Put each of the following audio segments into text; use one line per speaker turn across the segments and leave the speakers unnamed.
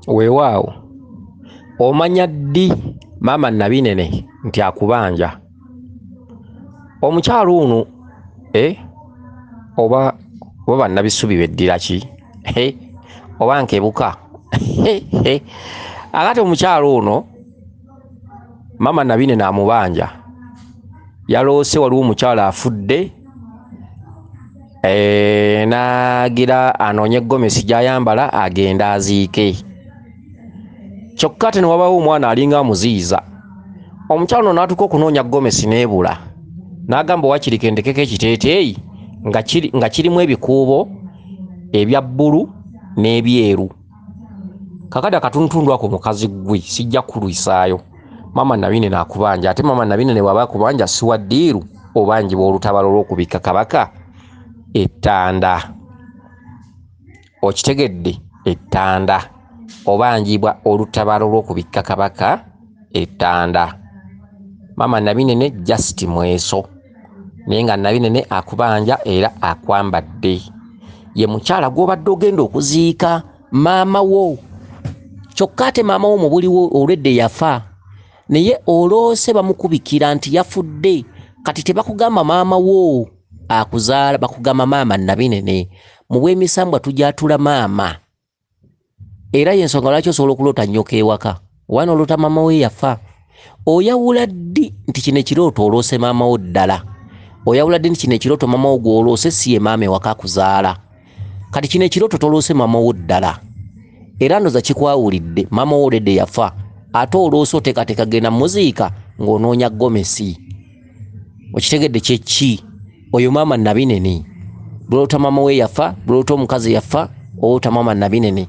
Weewaawo omanya ddi maama Nabinene nti akubanja omukyalo ono oba bannabisubi beddira ki oba nkebuka akati omukyalo ono maama Nabinene amubanja yaloose waliwo omukyalo afudde n'agira anoonye gomesi gy'ayambala agenda aziike kyokka ate ne wabawo omwana alinga amuziyiza omukyalo ono n'atuuka okunoonya gomesi n'ebula n'agamba wakiri kendekeko ekiteeteeyi nga kirimu ebikuubo ebya bbulu n'ebyeru kakati akatundutundu ako mukazi gwe sijja kulwisaayo maama Nabinene akubanja ate maama Nabinene bw'aba akubanja siwa ddiiru obanjibwa olutabalo olw'okubikka kabaka ettanda okitegedde ettanda obanjibwa olutabalo olw'okubikka kabaka ettanda maama Nabinene just mweso naye nga Nabinene akubanja era akwambadde ye mukyala gw'obadde ogenda okuziika maama wo kyokka ate maama wo mu buliwo olwedde yafa naye oloose bamukubikira nti yafudde kati tebakugamba maama wo akuzaala bakugamba maama Nabinene mu bw'emisambwa tujatula maama era y'ensonga lwaki osobola okuloota nnyoko ewaka oba n'oloota maama we yafa oyawula ddi nti kino ekirooto oloose maama wo ddala oyawula ddi nti kino ekirooto maama wo gw'oloose si ye maama ewaka akuzaala kati kino ekirooto toloose maama wo ddala era ndoza kikwawulidde maama wo olwedde yafa ate oloose oteekateeka genda muziika ng'onoonya gomesi okitegedde kyeki oyo maama Nabinene buloota maama we yafa buloota omukazi yafa oloota maama Nabinene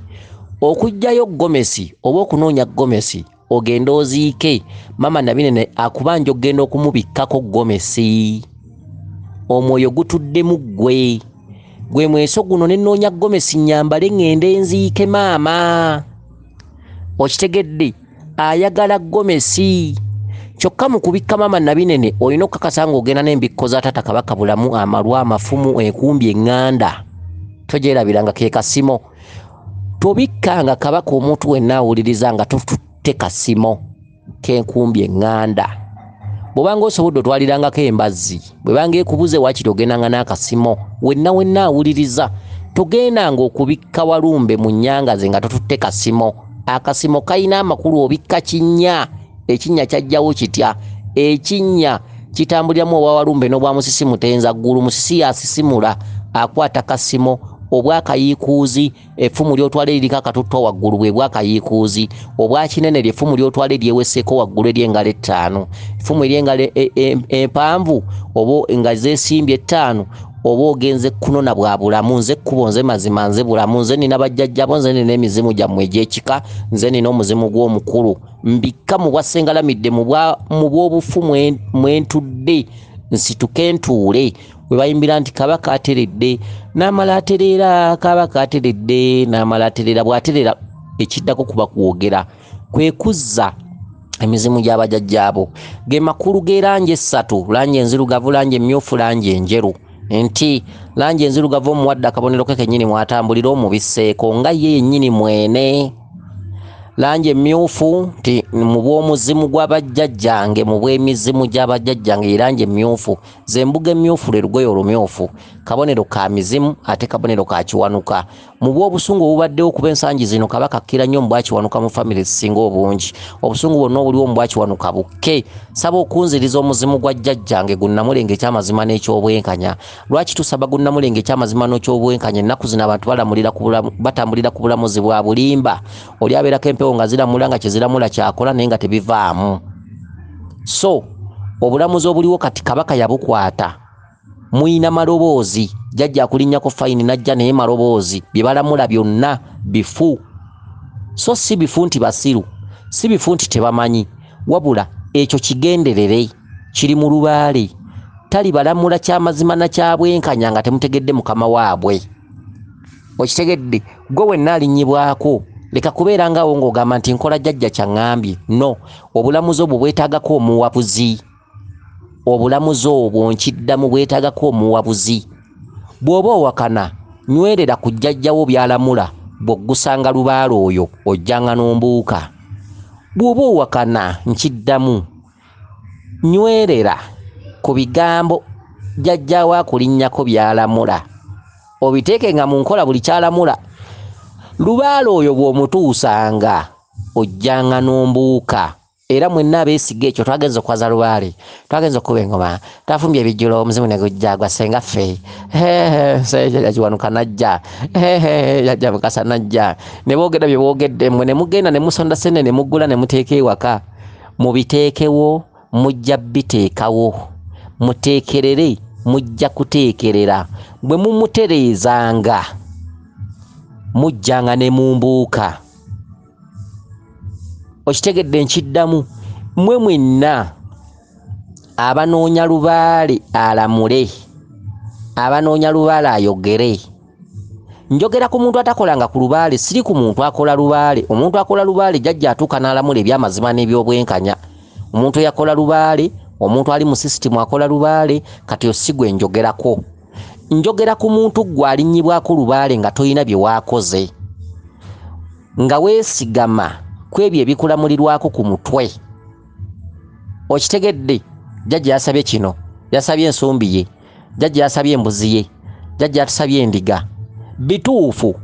okuggyayo gomesi oba okunoonya gomesi ogenda oziike maama Nabinene akubanja okugenda okumubikkako gomesi omwoyo gutuddemu ggwe gwe mweso guno ne nnoonya gomesi nnyambale ŋŋende nziike maama okitegedde ayagala gomesi kyokka mu kubikka maama Nabinene olina okukakasa ng'ogenda n'embikko za taata Kabaka Bulamu amalwa amafumu enkumbi eŋŋanda togyerabiranga ke kasimo tobikkanga kabaka omuntu wenna awuliriza nga totutte kasimo k'enkumbi eŋŋanda bw'obanga osobodde otwalirangako embazzi bw'ebanga ekubuze waakiri ogendanga n'akasimo wenna wenna awuliriza togendanga okubikka walumbe mu nnyangaze nga totutte kasimo akasimo kalina amakulu obikka kinnya ekinnya kyajjawo kitya ekinnya kitambuliramu obwa walumbe n'obwa musisi mutenza ggulu musisi yasisimula akwata kasimo obwakayiikuuzi effumu ly'otwala eririko akatutto waggulu bwe bwakayiikuuzi obwakinene ly'effumu ly'otwala eryeweseeko waggulu ery'engalo ettaano effumu ery'engalo empanvu oba nga zeesimbye ettaano oba ogenze kunona bwa bulamu nze kkubo nze mazima nze bulamu nze nina bajjajjabo nze nina emizimu gyammwe egy'ekika nze nina omuzimu gw'omukulu mbikka mu bwa ssengalamidde mu bw'obufu mwe ntudde nsituke ntuule we bayimbira nti kabaka ateredde n'amala atereera kabaka ateredde n'amala atereera bw'atereera ekiddako kuba kwogera kwe kuzza emizimu gy'abajjajjaabo ge makulu g'erangi essatu langi enzirugavu langi emmyufu langi enjeru nti langi enzirugavu omuwadde akabonero ke kennyini mw'atambulira omubisseeko nga ye yennyini mwene langi emmyufu nti mu bw'omuzimu gw'abajjajjange mu bw'emizimu gy'abajjajjange ye langi emmyufu z'embuga emmyufu lwe lugoye olumyufu kabonero ka mizimu ate kabonero ka kiwanuka mu bw'obusungu obubaddewo kuba ensangi zino kabaka akkira nnyo mu bwakiwanuka mu famire ezisinga obungi obusungu bwonna obuliwo mu bwakiwanuka bukke saba okunziriza omuzimu gwa jjajjange gunnamulenge ekyamazima n'ekyobwenkanya lwaki tusaba gunnamulenge ekyamazima n'ekyobwenkanya ennaku zino abantu batambulira ku bulamuzi bwa bulimba oli abeerako empewo nga ziramula nga kyeziramula kyakola naye nga tebivaamu so obulamuzi obuliwo kati kabaka yabukwata muyina maloboozi jjajja akulinnyako fayini n'ajja naye maloboozi bye balamula byonna bifu so si bifu nti basiru si bifu nti tebamanyi wabula ekyo kigenderere kiri mu lubaale tali balamula kyamazima na kyabwenkanya nga temutegedde mukama waabwe okitegedde gwe wenna alinnyibwako leka kubeera ngaawo ng'ogamba nti nkola jjajja kyaŋŋambye no obulamuzi obwo bwetaagako omuwabuzi obulamuzi obwo nkiddamu bwetaagako omuwabuzi bw'oba owakana nywerera ku jjajjawo by'alamula Bw'oggusanga lubaale oyo ojjanga n'ombuuka. Bw'oba owakana nkiddamu, nywerera ku bigambo jjajjaawo akulinnyako by'alamula, obiteekenga mu nkola buli ky'alamula. Lubaale oyo bw'omutuusanga ojjanga n'ombuuka. Era mwenna abeesiga ekyo, twagenze okwaza lubaale, twagenze okukuba engoma, twafumbye ebijjulo, omuzimu ne gujja gwa ssenga ffe, Kiwanuka n'ajja, jjajja Mukasa n'ajja, ne boogera bye boogedde, mmwe ne mugenda ne musonda ssente ne mugula ne muteeka ewaka. Mubiteekewo, mujja biteekawo, muteekerere, mujja kuteekerera. Bwe mumutereezanga mujjanga ne mumbuuka. Okitegedde? Nkiddamu, mmwe mwenna abanoonya lubaale alamule, abanoonya lubaale ayogere. Njogera ku muntu atakolanga ku lubaale, siri ku muntu akola lubaale. Omuntu akola lubaale jjajja atuuka n'alamula ebyamazima n'ebyobwenkanya. Omuntu eyakola lubaale, omuntu ali mu sisitimu akola lubaale, kati osi gwe njogerako. Njogera ku muntu ggwe alinnyibwako lubaale nga toyina bye waakoze, nga weesigama ku ebyo ebikulamulirwako ku mutwe. Okitegedde? Jjajja yasabye kino, yasabye ensumbi ye, jjajja yasabye embuzi ye, jjajja yatusabye endiga. Bituufu,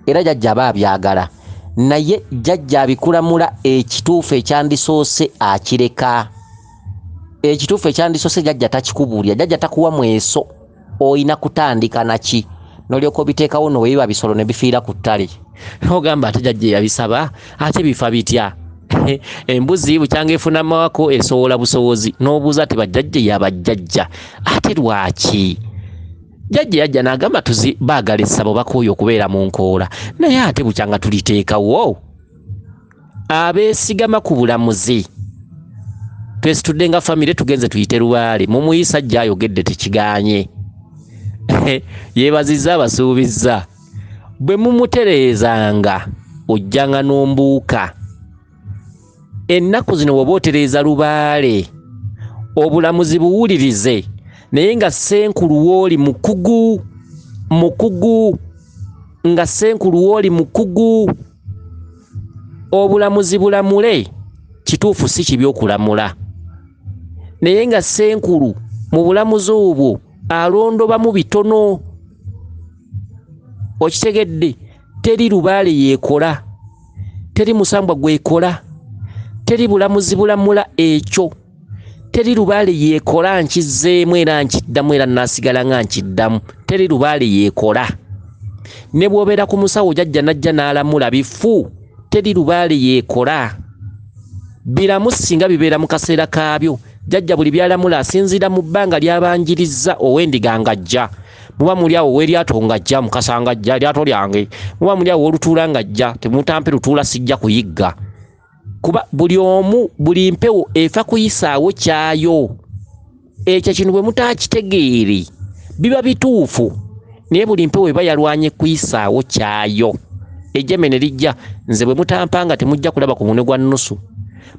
era jjajja aba abyagala, naye jjajja abikulamula ekituufu ekyandisoose akireka. Ekituufu ekyandisoose jjajja takikubuulira, jjajja takuwa mweso, oyina kutandika naki n'olyoka obiteekawo no webiba bisolo ne bifiira ku ttale. N'ogamba ate jjajja yabisaba, ate bifa bitya? Embuzi bukyanga efuna mawako esowola busowozi, n'obuuza ati bajjajja yabajjajja ate lwaki? Jjajja yajja n'agamba tuzi baagala essabo bakooye okubeera mu nkoola, naye ate bukyanga tuliteekawo. Abeesigama ku bulamuzi twesitudde nga famire, tugenze tuyite lubaale, mumuyisa ajja ayogedde tekigaanye. Yeebazizza abasuubizza. Bwe mumutereezanga ojjanga n'ombuuka. Ennaku zino bw'oba otereeza lubaale, obulamuzi buwulirize, naye nga ssenkulu w'oli mukugu, mukugu, nga ssenkulu w'oli mukugu. Obulamuzi bulamule, kituufu si kibi okulamula, naye nga ssenkulu mu bulamuzi obwo alondobamu bitono. Okitegedde? Teri lubaale yeekola, teri musambwa gwekola, teri bulamuzi bulamula ekyo, teri lubaale yeekola. Nkizzeemu era nkiddamu era naasigala nga nkiddamu, teri lubaale yeekola. Ne bw'obeera ku musawo jjajja n'ajja n'alamula bifu, teri lubaale yeekola. Biramu singa bibeera mu kaseera kaabyo. Jjajja buli by'alamula asinziira mu bbanga ly'abanjirizza. Ow'endiga ng'ajja, muba muli awo ow'eryato ng'ajja, Mukasa ng'ajja, eryato lyange, muba muli awo ow'olutuula ng'ajja, temutampe lutuula sijja kuyigga. Kuba buli omu, buli mpewo efa kuyisaawo kyayo. Ekyo kino bwe mutaakitegeere biba bituufu, naye buli mpewo eba yalwanye kuyisaawo kyayo. Ejjembe ne lijja, nze bwe mutampanga temujja kulaba ku munwe gwa nnusu.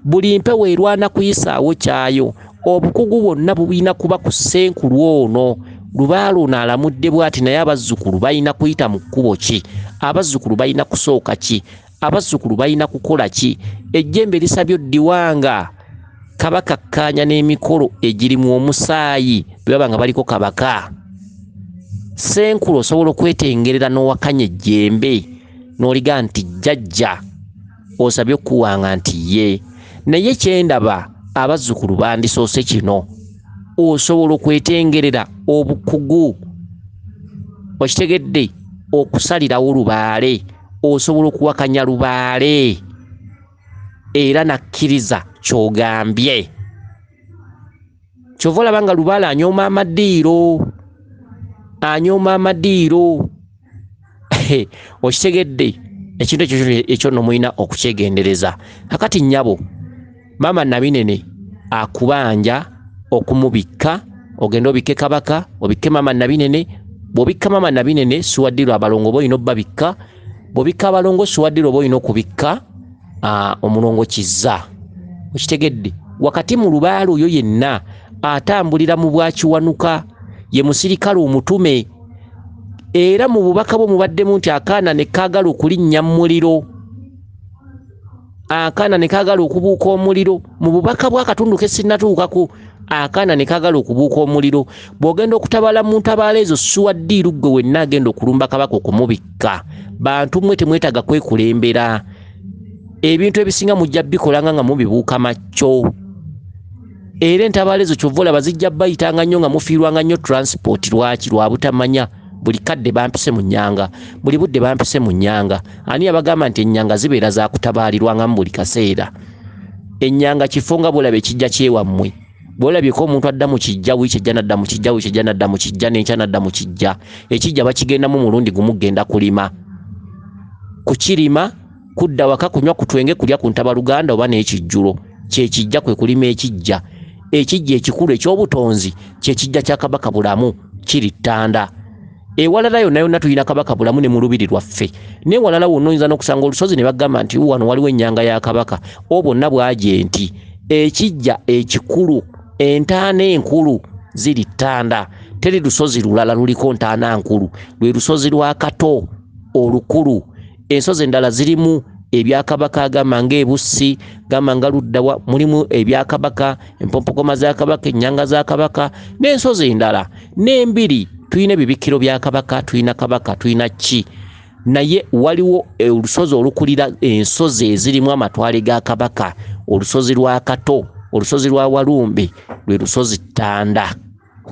Buli mpewo erwana kuyisaawo kyayo. Obukugu bwonna bulina kuba ku ssenkulu ono. Lubaale ono alamudde bw'ati, naye abazzukulu balina kuyita mu kkubo ki? Abazzukulu balina kusooka ki? Abazzukulu balina kukola ki? Ejjembe lisabye oddiwanga kabaka kkaanya n'emikolo egirimu omusaayi bwe baba nga baliko kabaka. Ssenkulu osobola okwetengerera n'owakanya ejjembe n'oliga nti jjajja osabye okukuwanga nti ye, naye kyendaba abazzukulu bandisoose kino. Osobola okwetengerera obukugu, okitegedde, okusalirawo lubaale, osobola okuwakanya lubaale era nakkiriza ky'ogambye. Kyova olaba nga lubaale anyooma amadiiro, anyooma amadiiro. Okitegedde, ekintu ekyo ekyo nno mulina okukyegendereza. Kakati nnyabo, maama Nabinene akubanja okumubikka, ogende obikke kabaka, obikke maama Nabinene. Bw'obikka maama Nabinene siwaddirwa abalongo oba olina obbabikka, bw'obikka abalongo siwaddirwa oba olina okubikka omulongo Kizza. Okitegedde, wakati mu lubaale oyo yenna atambulira mu bwakiwanuka ye musirikale omutume. Era mu bubaka bwo mubaddemu nti akaana ne kaagala okulinnya mu muliro, akaana ne kaagala okubuuka omuliro. Mu bubaka bw'akatundu ke sinnatuukako, akaana ne kaagala okubuuka omuliro. Bw'ogenda okutabala mu ntabaala ezo, siwa ddiiru ggwe wenna agenda okulumba kabaka okumubikka. Bantu mmwe temwetaaga kwekulembera. Ebintu ebisinga mujja bikolanga nga mubibuuka makyo. Era entabaala ezo kyova olaba zijja bayitanga nnyo nga mufiirwanga nnyo transport. Lwaki? Lwa butamanya. Buli kadde bampise mu nnyanga, buli budde bampise mu nnyanga. Ani yabagamba nti ennyanga zibeera za kutabaalirwangamu buli kaseera? Ennyanga kifo nga bw'olaba ekijja kyewammwe. Bw'olabyeko omuntu adda mu kijja wiiki ejja n'adda mu kijja, wiiki ejja n'adda mu kijja, n'enkya n'adda mu kijja. Ekijja bakigendamu mulundi gumu kugenda kulima, kukirima, kudda waka, kunywa ku twenge, kulya ku ntabaluganda oba n'ekijjulo. Kyekijja kwe kulima ekijja. Ekijja ekikulu eky'obutonzi kyekijja kya Kabaka Bulamu, kiri Ttanda. Ewalala yonna yonna tulina Kabaka Bulamu ne mu lubiri lwaffe. N'ewalala wonna oyinza n'okusanga olusozi ne bagamba nti wano waliwo ennyanga ya Kabaka. O bwonna bwagye nti ekijja ekikulu, entaana enkulu ziri Ttanda. Teri lusozi lulala luliko ntaana nkulu, lwe lusozi lwa Kato olukulu. Ensozi endala zirimu ebyakabaka, gamba ng'Ebussi, gamba nga Luddawa, mulimu ebyakabaka, empompogoma za Kabaka, ennyanga za Kabaka n'ensozi endala. N'embiri tulina ebibikkiro bya Kabaka, tulina Kabaka, tulina ki. Naye waliwo olusozi olukulira ensozi ezirimu amatwale ga Kabaka, olusozi lwa Kato, olusozi lwa Walumbe, lwe lusozi Ttanda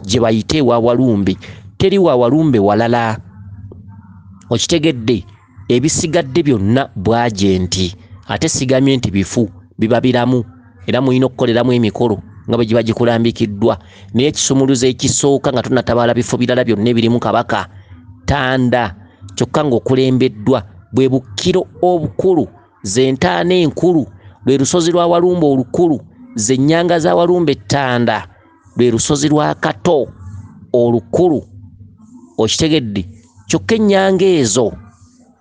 gye bayita ewa Walumbe. Teri wa Walumbe walala. Okitegedde? Ebisigadde byonna bwagye nti, ate sigamye nti bifu, biba biramu era mulina okukoleramu emikolo nga bwe giba gikulambikiddwa. Naye ekisumuluzo ekisooka nga tonatabaala bifo birala byonna ebirimu Kabaka, Ttanda, kyokka ng'okulembeddwa bwe bukkiro obukulu, ze ntaana enkulu, lwe lusozi lwa Walumbe olukulu, ze nnyanga za Walumbe Ttanda, lwe lusozi lwa Kato olukulu. Okitegedde? Kyokka ennyanga ezo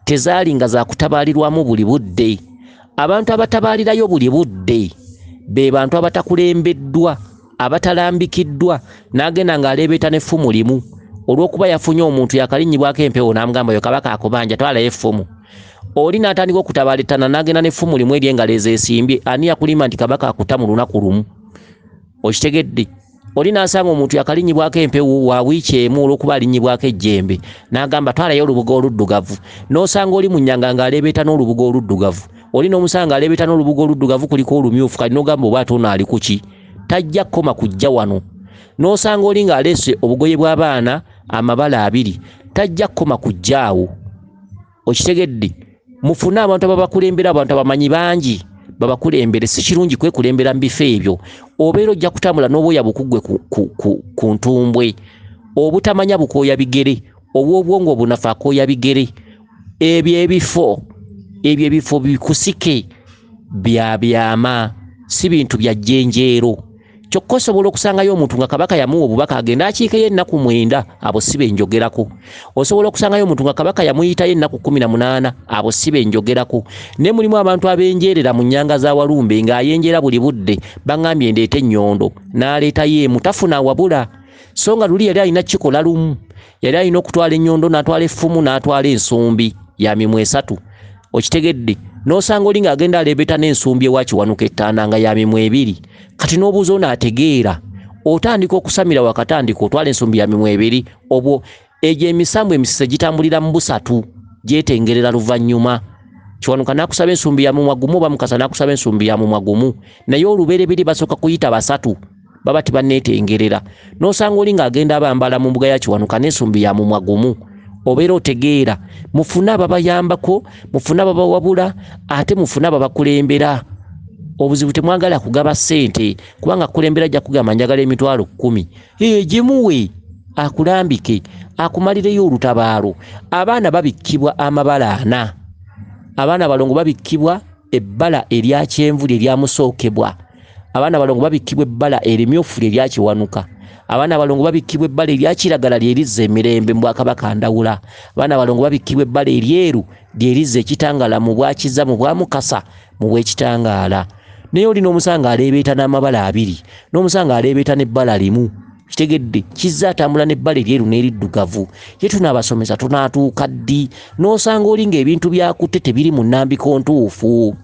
tezaali nga za kutabaalirwamu buli budde. Abantu abatabaalirayo buli budde be bantu abatakulembeddwa, abatalambikiddwa, n'agenda ng'aleebeeta n'effumu limu. Olw'okuba yafunye omuntu yakalinnyibwako empewo n'amugamba yo Kabaka akubanja, twalayo effumu. Oli n'atandika okutabaala ettana n'agenda n'effumu limu ery'engalo ezeesimbye. Ani yakulima nti Kabaka akuta mu lunaku lumu? Okitegedde? Oli n'asanga omuntu yakalinnyibwako empewo wa wiiki emu olw'okuba alinnyibwako ejjembe, n'agamba twalayo olubugo oluddugavu. N'osanga oli mu nnyanga ng'aleebeeta n'olubugo oluddugavu. Oli n'omusanga ng'aleebeeta n'olubugo oluddugavu kuliko olumyufu, kati n'ogamba oba ate ono ali ku ki? Tajja kukoma kujja wano. N'osanga oli ng'aleese obugoye bw'abaana amabala abiri, tajja kukoma kujja awo. Okitegedde? Mufune abantu ababakulembera, abantu abamanyi bangi babakulembere. Si kirungi kwekulembera mu bifo ebyo. Obeera ojja kutambula n'obwoya bukuggwe ku ntumbwe. Obutamanya bukooya bigere, obw'obwongo obunafu akooya bigere. Ebyo ebifo bikusike bya byama, si bintu bya jjenjeero. Kyokka osobola okusangayo omuntu nga Kabaka yamuwa obubaka agenda akiikeyo ennaku 9, abo si be njogerako. Osobola okusangayo omuntu nga Kabaka yamuyitayo ennaku 18, abo si be njogerako. Naye mulimu abantu abenjeerera mu nnyanga za Walumbe ng'ayenjeera buli budde, baŋŋambye ndeete ennyondo, n'aleetayo emu, tafuna wabula. So nga luli yali alina kikola lumu, yali alina okutwala ennyondo, n'atwala effumu, n'atwala ensumbi ya mimwa 3. Okitegedde? N'osanga oli ng'agenda aleebeeta n'ensumbi ewa Kiwanuka ettaano nga ya mimwa 2. Kati n'obuuza ono ategeera, otandika okusamira wakatandika otwala ensumbi ya mimwa 2, obwo egyo emisambu emisise gitambulira mu busatu, gyetengerera luvannyuma. Kiwanuka n'akusaba ensumbi ya mumwa gumu, oba Mukasa n'akusaba ensumbi ya mumwa gumu, naye olubereberye basooka kuyita basatu, baba tebanneetengerera. N'osanga oli ng'agenda abambala mu mbuga ya Kiwanuka n'ensumbi ya mumwa gumu. Obeera otegeera. Mufune ababayambako, mufune ababawabula, ate mufune ababakulembera. Obuzibu temwagala kugaba ssente, kubanga akulembera ajja kugamba njagala emitwalo 10. Gimuwe akulambike, akumalireyo olutabaalo. Abaana babikkibwa amabala 4. Abaana abalongo babikkibwa ebbala erya kyenvu lye lyamusookebwa. Abaana abalongo babikkibwa ebbala erimyufu lye lya Kiwanuka. Abaana abalongo babikkibwa ebbala erya kiragala lye lizza emirembe mu bwakabaka Ndawula. Abaana abalongo babikkibwa ebbala eryeru lye lizza ekitangaala mu bwakiza, mu bwamukasa, mu bw'ekitangaala. Naye oli n'omusanga aleebeeta n'amabala 2, n'omusanga aleebeeta n'ebbala 1. Kitegedde, Kizza atambula n'ebbala eryeru n'eriddugavu. Ye tunaabasomesa tunaatuuka ddi? N'osanga oli ng'ebintu by'akutte tebiri mu nnambiko ntuufu,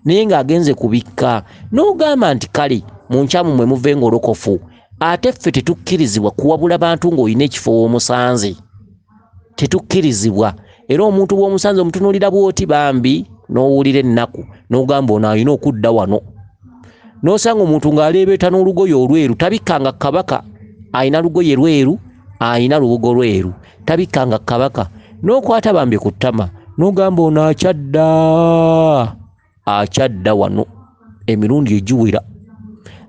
naye ng'agenze kubikka, n'ogamba nti kale mu nkyamu mwe muva engolokofu. Ate ffe tetukkirizibwa kuwabula bantu ng'olina ekifo w'omusanze, tetukkirizibwa. Era omuntu bw'omusanze omutunuulira bw'oti bambi n'owulira ennaku, n'ogamba ono alina okudda wano. N'osanga omuntu ng'aleebeeta n'olugoye olweru, tabikkanga kabaka, alina lugoye lweru, alina lubugo lweru, tabikkanga kabaka. N'okwata bambi ku ttama n'ogamba ono akyadda, akyadda wano emirundi egiwera.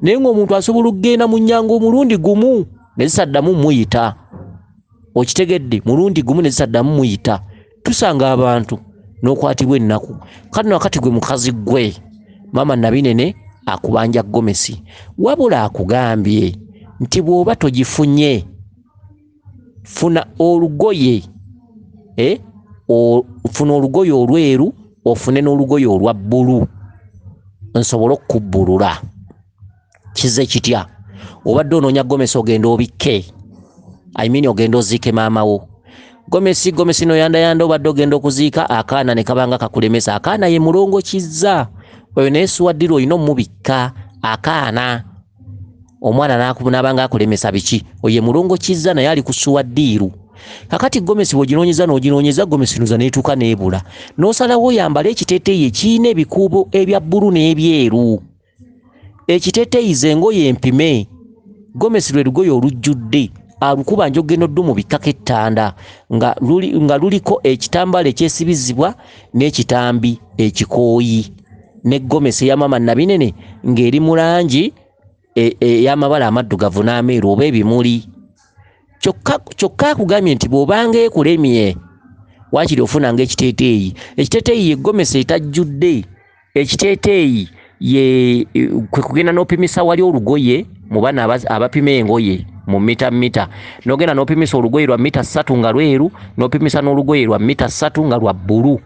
Naye ng'omuntu asobola okugenda mu nnyango omulundi gumu ne zisaddamu muyita. Okitegedde, mulundi gumu ne zisaddamu muyita. Tusanga abantu n'okwatibwa ennaku. Kati no kati gwe mukazi gwe maama Nabinene akubanja gomesi, wabula akugambye nti bw'oba togifunye funa olugoye, funa olugoye olweru, ofune n'olugoye olwa bbulu nsobole okukubbulula. Kize kitya? Obadde onoonya gomesi ogenda obikke, I mean ogenda oziike maama wo. Gomesi gomesi noyandayanda obadde ogenda okuziika akaana ne kabanga kakulemesa. Akaana ye mulongo Kizza oyo, naye suwaddira olina omubikka akaana. Omwana n'abanga akulemesa biki? Oyo ye mulongo Kizza naye ali ku suwaddiiru. Kakati gomesi bw'oginoonyeza n'oginoonyeza gomesi noza n'etuuka n'ebula, n'osalawo oyambale ekiteeteeyi ekirina ebikuubo ebya bbulu n'ebyeru. Ekiteeteeyi ze engoye empime, gomesi lwe lugoye olujjudde, alukuba njogeno odumubikkako ettanda nga luliko ekitambaala ekyesibizibwa n'ekitambi ekikooyi, ne gomesi eya maama Nabinene ng'eri mu langi ey'amabala amaddugavu n'ameeru oba ebimuli. Kyokka akugambye nti bw'obanga ekulemye waakiri ofunanga ekiteeteeyi. Ekiteeteeyi ye gomesi etajjudde. Ekiteeteeyi ye kwe kugenda n'opimisa wali olugoye mu bana abapima engoye mu mita mita, n'ogenda n'opimisa olugoye lwa mita 3 nga lweru, n'opimisa n'olugoye lwa mita 3 nga lwa bbulu.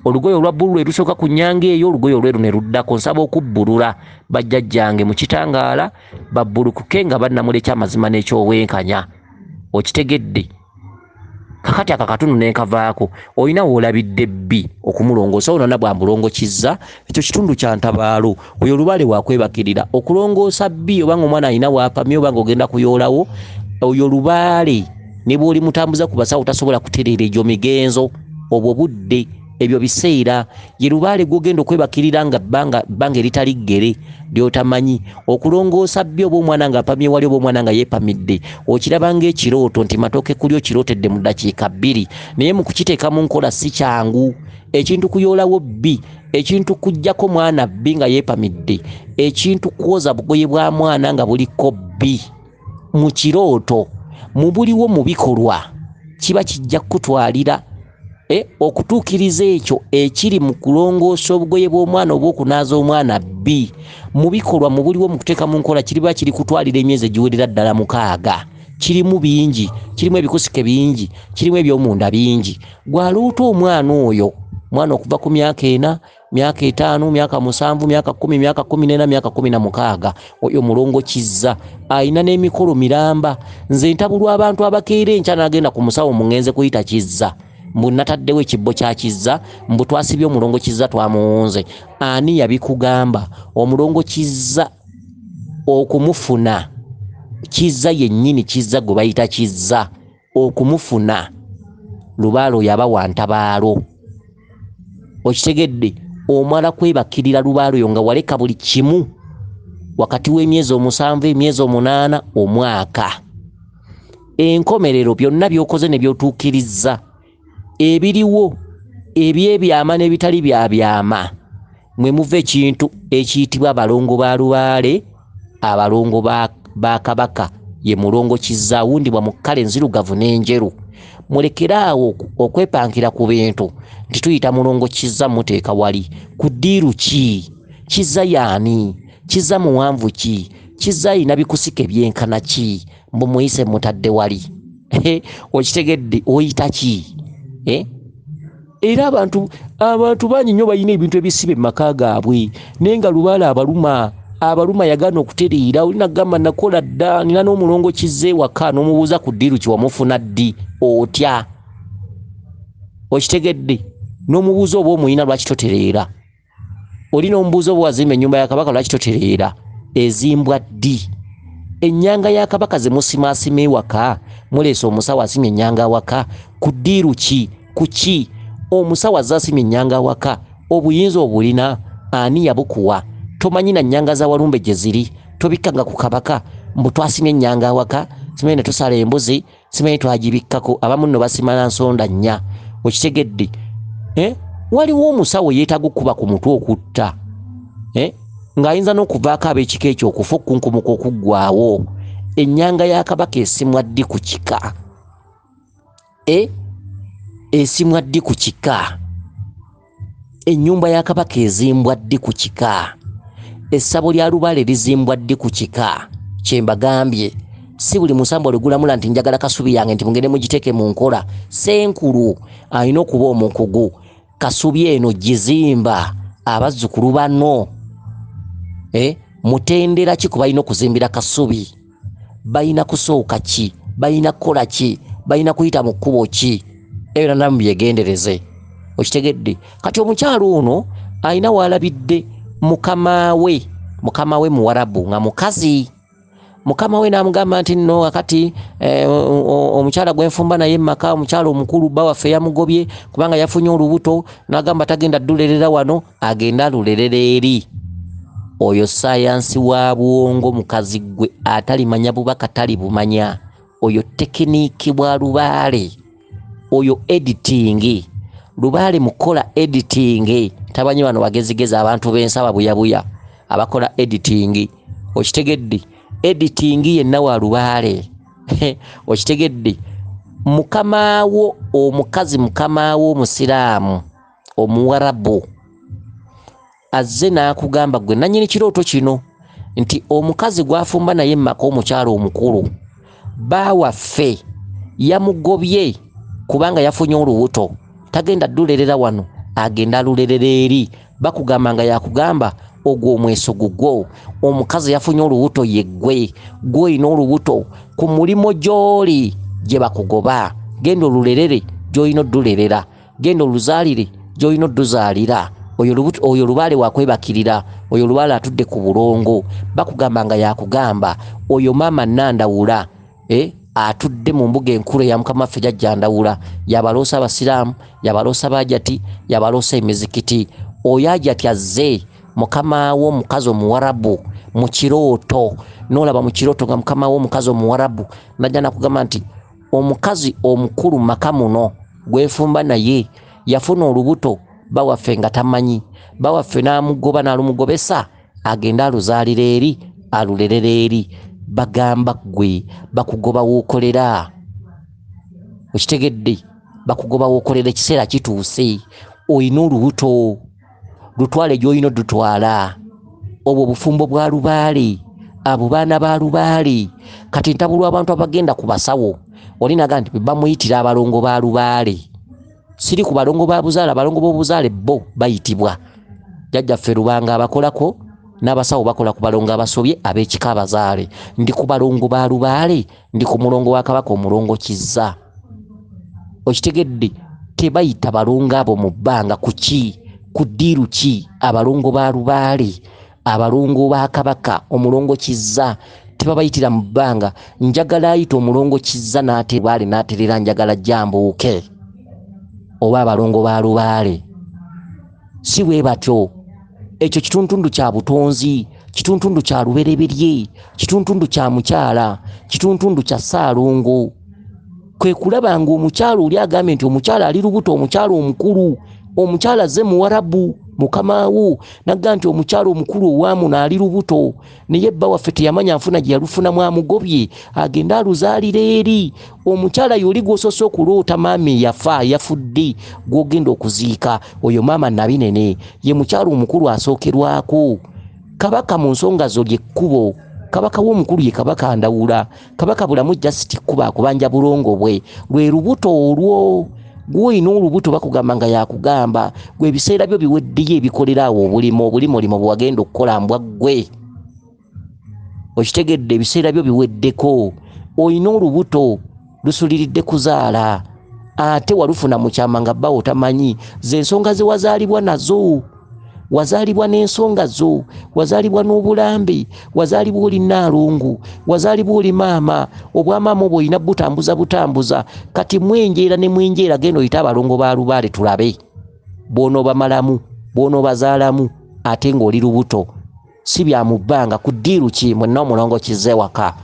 Olugoye olwa bbulu lwe lusooka ku nnyanga eyo, olugoye olweru ne luddako. Nsaba okubbulula bajjajjange mu kitangaala babbulukuke nga bannamula ekyamazima n'ekyobwenkanya. Okitegedde? Kakati aka katundu ne nkavaako, olina w'olabidde bbi okumulongoosa, ono na bwamulongo Kizza, ekyo kitundu kya ntabaalo. Oyo lubaale wakwebakirira okulongoosa bbi, oba ng'omwana alina w'apamye, oba ng'ogenda kuyoolawo, oyo lubaale ne bw'oli mutambuza ku basawo tasobola kutereera egyo migenzo, obwo budde, ebyo biseera. Ye lubaale gw'ogenda okwebakirira nga bbanga eritali ggere ly'otamanyi. Okulongoosa bbi oba omwana ng'apamye wali oba omwana nga yeepamidde, okiraba ng'ekirooto nti matooke kuli okirootedde mu ddakiika 2, naye mu kukiteeka mu nkola si kyangu. Ekintu kuyoolawo bbi, ekintu kuggyako mwana bbi nga yeepamidde, ekintu kwoza bugoye bwa mwana nga buliko bbi mu kirooto, mu buliwo mu bikolwa, kiba kijja kukutwalira okutuukiriza ekyo ekiri mu kulongoosa obugoye bw'omwana oba okunaaza omwana bbi mu bikolwa, mu buliwo mu kuteeka mu nkola, kiriba kiri kutwalira emyezi egiwerera ddala 6. Kirimu bingi, kirimu ebikusike bingi, kirimu eby'omunda bingi. Gw'aloota omwana oyo, mwana okuva ku myaka 4, myaka 5, myaka 7, myaka 10, myaka 14, myaka 16, oyo mulongo Kizza alina n'emikolo miramba. Nze ntabulwa abantu abakeera enkya n'agenda ku musawo mungenze kuyita Kizza, mbu nataddewo ekibbo kya Kizza, mbu twasibye omulongo Kizza twamuwunze. Ani yabikugamba? Omulongo Kizza okumufuna, Kizza yennyini, Kizza gwe bayita Kizza okumufuna, lubaale oyo aba wa ntabaalo. Okitegedde? Omala kwebakirira lubaale oyo nga waleka buli kimu wakati w'emyezi 7, emyezi 8, omwaka. Enkomerero byonna by'okoze ne by'otuukirizza, ebiriwo eby'ebyama n'ebitali bya byama, mwe muva ekintu ekiyitibwa abalongo ba lubaale, abalongo ba kabaka. Ye mulongo Kizza awundibwa mu kkala enzirugavu n'enjeru. Mulekere awo okwepankira ku bintu nti tuyita mulongo Kizza muteeka wali. Ku ddiiru ki? Kizza y'ani? Kizza muwanvu ki? Kizza alina bikusike byenkana ki? Mbu muyise mutadde wali. Okitegedde? Oyita ki? Era abantu bangi nnyo balina ebintu ebisiba mu maka gaabwe, naye nga lubaale abaluma. Abaluma yagaana okutereera. Olina kugamba nakola dda, nina n'omulongo kizze ewaka, n'omubuuza ku ddiiru ki wamufuna ddi, otya? Okitegedde? N'omubuuza oba omuyina lwaki totereera? Oli n'omubuuza oba wazimba ennyumba ya Kabaka lwaki totereera? Ezimbwa ddi? Ennyanga ya Kabaka ze musimaasima ewaka, muleese omusawo asimye ennyanga awaka, ku ddiiru ki? Ku ki? Omusawo azze asimye ennyanga awaka, obuyinza obulina, ani yabukuwa? Tomanyi na nnyanga za Walumbe gye ziri, tobikkanga ku Kabaka, mbu twasimye ennyanga awaka, simanyi ne tusala embuzi, simanyi twagibikkako, abamu nno basima na nsonda nnya. Okitegedde? Waliwo omusawo yeetaaga okukuba ku mutwe okutta. Ng'ayinza n'okuvaako ab'ekika ekyo okufa okukunkumuka okuggwaawo. Ennyanga ya Kabaka esimwa ddi ku kika? Esimwa ddi ku kika? Ennyumba ya Kabaka ezimbwa ddi ku kika? Essabo lya Lubaale lizimbwa ddi ku kika? Kye mbagambye, si buli musambwa lwe gulamula nti njagala Kasubi yange nti mugende mugiteeke mu nkola. Ssenkulu alina okuba omukugu. Kasubi eno gizimba abazzukulu bano. Mutendera ki ku balina okuzimbira Kasubi? Balina kusooka ki? Balina kukola ki? Balina kuyita mu kkubo ki? Ebyo byonna mubyegendereze. Okitegedde? Kati omukyala ono alina w'alabidde mukama we, mukama we Muwarabu nga mukazi. Mukama we n'amugamba nti nno akati omukyala gwe nfumba naye mu maka, omukyala omukulu bba waffe yamugobye kubanga yafunye olubuto, n'agamba tagenda ddulerera wano, agenda alulerera eri. Oyo sayansi wa bwongo mukazi gwe atalimanya bubaka talibumanya. Oyo tekiniki bwa Lubaale, oyo editing. Lubaale mukola editing. Tabanyi bano bagezigezi abantu b'ensaba buyabuya abakola editing. Okitegedde? Editing yenna wa Lubaale. Okitegedde? Mukamaawo omukazi, mukamaawo omusiraamu omuwarabu azze n'akugamba gwe nannyini kirooto kino nti omukazi gw'afumba naye mu maka, omukyala omukulu, bba waffe yamugobye kubanga yafunye olubuto, tagenda ddulerera wano, agenda alulerera eri. Bakugamba nga yakugamba ogwo omweso gugwo. Omukazi yafunye olubuto ye ggwe, gw'olina olubuto ku mulimu gy'oli gye bakugoba, genda olulerere gy'olina oddulerera, genda oluzaalire gy'olina odduzaalira. Oyo Lubaale wakwebakirira, oyo Lubaale atudde ku bulongo. Bakugamba nga yakugamba oyo maama Nandawula, atudde mu mbuga enkulu eya Mukama waffe Jjajja Ndawula, yabaloosa abasiraamu, yabaloosa bajati, yabaloosa emizikiti. Oyo ajati azze mukama wo omukazi omuwarabu mu kirooto, n'olaba mu kirooto nga mukama wo omukazi omuwarabu najja nakugamba nti omukazi omukulu maka muno gwenfumba naye yafuna olubuto, bba waffe nga tamanyi, bba waffe n'amugoba n'alumugobesa agende aluzaalira eri, alulerera eri. Bagamba ggwe bakugoba w'okolera. Okitegedde? Bakugoba w'okolera, ekiseera kituuse, olina olubuto, lutwale gy'olina oddutwala. Obwo obufumbo bwa Lubaale, abo baana ba Lubaale. Kati ntabulwa abantu abagenda ku basawo, oli naga nti bamuyitira abalongo ba Lubaale. Siri ku balongo ba buzaale, abalongo b'obuzaale bo bayitibwa Jjajjaffe Lubanga abakolako, n'abasawo bakola ku balongo abasobye ab'ekika abazaale. Ndi ku balongo ba Lubaale, ndi ku mulongo wa Kabaka omulongo Kizza. Okitegedde? Tebayita balongo abo mu bbanga ku ki? Ku ddiiru ki? Abalongo ba Lubaale, abalongo ba Kabaka omulongo Kizza tebabayitira mu bbanga. Njagala ayita omulongo Kizza n'atebaale n'aterera, njagala jambuuke. Oba abalongo ba Lubaale si bwe batyo. Ekyo kituntundu kya butonzi, kituntundu kya lubereberye, kituntundu kya mukyala, kituntundu kya Ssaalongo. Kwe kulaba ng'omukyala oli agambye nti omukyala ali lubuto, omukyala omukulu, omukyala azze muwarabu mukamaawo nagga nti omukyala omukulu owaamuno ali lubuto, naye bba waffe teyamanya nfuna gye yalufunamu, amugobye agende aluzaalira eri. Omukyala y'oli gw'osoose okuloota maama eyafa yafudde gw'ogenda okuziika, oyo maama Nabinene ye mukyala omukulu asookerwako. Kabaka mu nsonga zo ly'ekkubo. Kabaka w'omukulu ye Kabaka Ndawula. Kabaka Bulamu just kkuba akubanja bulongo bwe, lwe lubuto olwo. Gw'olina olubuto bakugamba nga yakugamba gwe ebiseera byo biweddeyo ebikolera awo obulimo, obulimolimo bwe wagenda okukola mbwa ggwe. Okitegedde, ebiseera byo biweddeko, olina olubuto lusuliridde kuzaala, ate walufuna mu kyama nga bbawo tamanyi. Z'ensonga ze wazaalibwa nazo, wazaalibwa n'ensonga zo, wazaalibwa n'obulambe, wazaalibwa oli nnaalongo, wazaalibwa oli maama, obwamaama obwo olina butambuza butambuza. Kati mwenjeera ne mwenjeera, genda oyite abalongo ba Lubaale tulabe bw'onoobamalamu, bw'onoobazaalamu ate ng'oli lubuto. Si bya mu bbanga. Ku ddiiru ki mwenna omulongo kizze waka?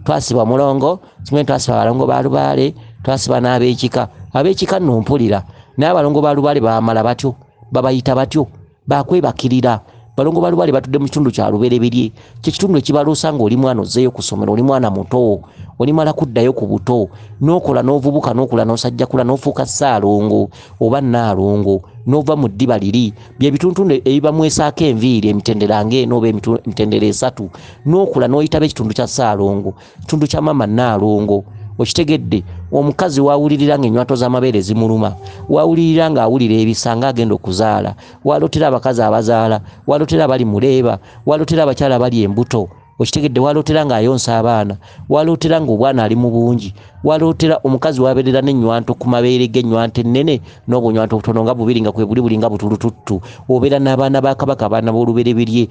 Twasiba mulongo, simanyi twasiba abalongo ba Lubaale, twasiba n'ab'ekika. Ab'ekika nno mpulira, naye abalongo ba Lubaale bamala batyo, babayita batyo, bakwebakirira. Balongo ba Lubaale batudde mu kitundu kya Lubereberye, kye kitundu ekibaloosa ng'oli mwana ozzeeyo ku ssomero, oli mwana muto, olimala kuddayo ku buto, n'okola n'ovubuka, n'okula n'osajjakula, n'ofuuka ssaalongo oba nnaalongo, n'ova mu ddiba liri. Bye bituntundu ebibamwesaako enviiri, emitendera ng'eno oba emitendera esatu, n'okula n'oyitaba ekitundu kya ssaalongo, kitundu kya maama nnaalongo. Okitegedde, omukazi wawulirira ng'ennywanto z'amabeere zimuluma, wawulirira ng'awulira ebisa ng'agenda okuzaala, walootera abakazi abazaala, walootera abali mu leeba, walootera abakyala abali embuto. Okitegedde, walootera ng'ayonsa abaana, walootera ng'obwana ali mu bungi, walootera omukazi wabeerera n'ennywanto ku mabeere g'ennywanto ennene n'obunywanto obutono nga bubiri nga kwe buli buli nga butulututtu. Obeera n'abaana ba Kabaka, abaana b'olubereberye.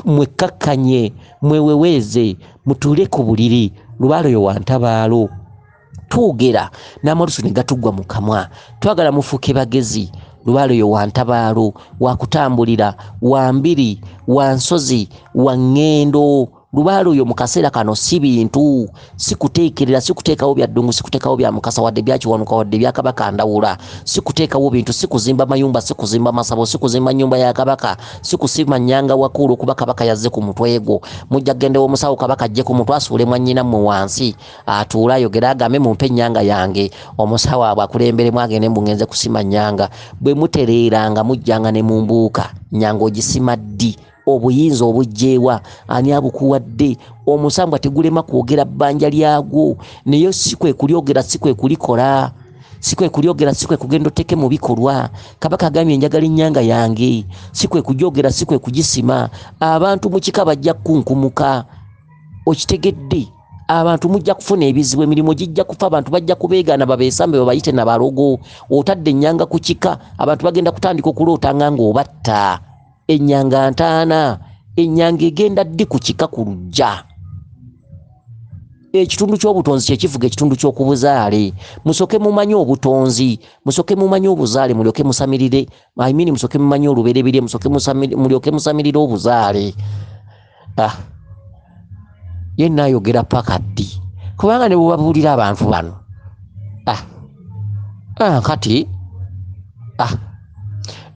Mwekkakkanye, mweweweeze, mutuule ku buliri. Lubaale oyo wa ntabaalo. Twogera n'amalusu ne gatuggwa mu kamwa, twagala mufuuke bagezi. Lubaale oyo wa ntabaalo, wa kutambulira, wa mbiri, wa nsozi, wa ŋŋendo. Lubaale oyo mu kaseera kano si bintu, si kuteekerera, si kuteekawo bya ddungu, si kuteekawo bya Mukasa wadde bya Kiwanuka wadde bya Kabaka Ndawula, si kuteekawo bintu, si kuzimba mayumba, si kuzimba masabo, si kuzimba nnyumba ya Kabaka, si kusima nnyanga waka olw'okuba Kabaka yazze ku mutwe gwo. Mujja kugenda ew'omusawo, Kabaka ajje ku mutwe asuule mwannyina mmwe wansi, atuule ayogere agambe mumpe ennyanga yange. Omusawo abo akulemberemu agende mbu ngenze kusima nnyanga. Bwe mutereeranga mujjanga ne mumbuuka, nnyanga ogisima ddi? Obuyinza obujjeewa? Ani abukuwadde? Omusambwa tegulema kwogera bbanja lyagwo, naye si kwe kulyogera, si kwe kulikola, si kwe kulyogera, si kwe kugenda oteeke mu bikolwa. Kabaka agambye njagala ennyanga yange, si kwe kugyogera, si kwe kugisima. Abantu mu kika bajja kukunkumuka. Okitegedde, abantu mujja kufuna ebizibu, emirimu gijja kufa, abantu bajja kubeegaana, babeesambe, babayite na balogo. Otadde ennyanga ku kika, abantu bagenda kutandika okulootanga ng'obatta. Ennyanga ntaana, ennyanga egenda ddi ku kika ku luggya? Ekitundu ky'obutonzi kye kifuga ekitundu ky'okubuzaale. Musooke mumanye obutonzi, musooke mumanye obuzaale, mulyoke musamirire, I mean musooke mumanye olubereberye, musooke mulyoke musamirire obuzaale. Ye nnaayogera paka ddi? Kubanga ne bwe babuulira abantu bano. Kati,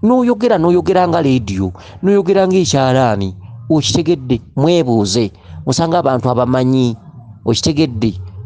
n'oyogera, n'oyogera nga leediyo, n'oyogera ng'ekyalaani. Okitegedde, mwebuuze, musanga abantu abamanyi. Okitegedde,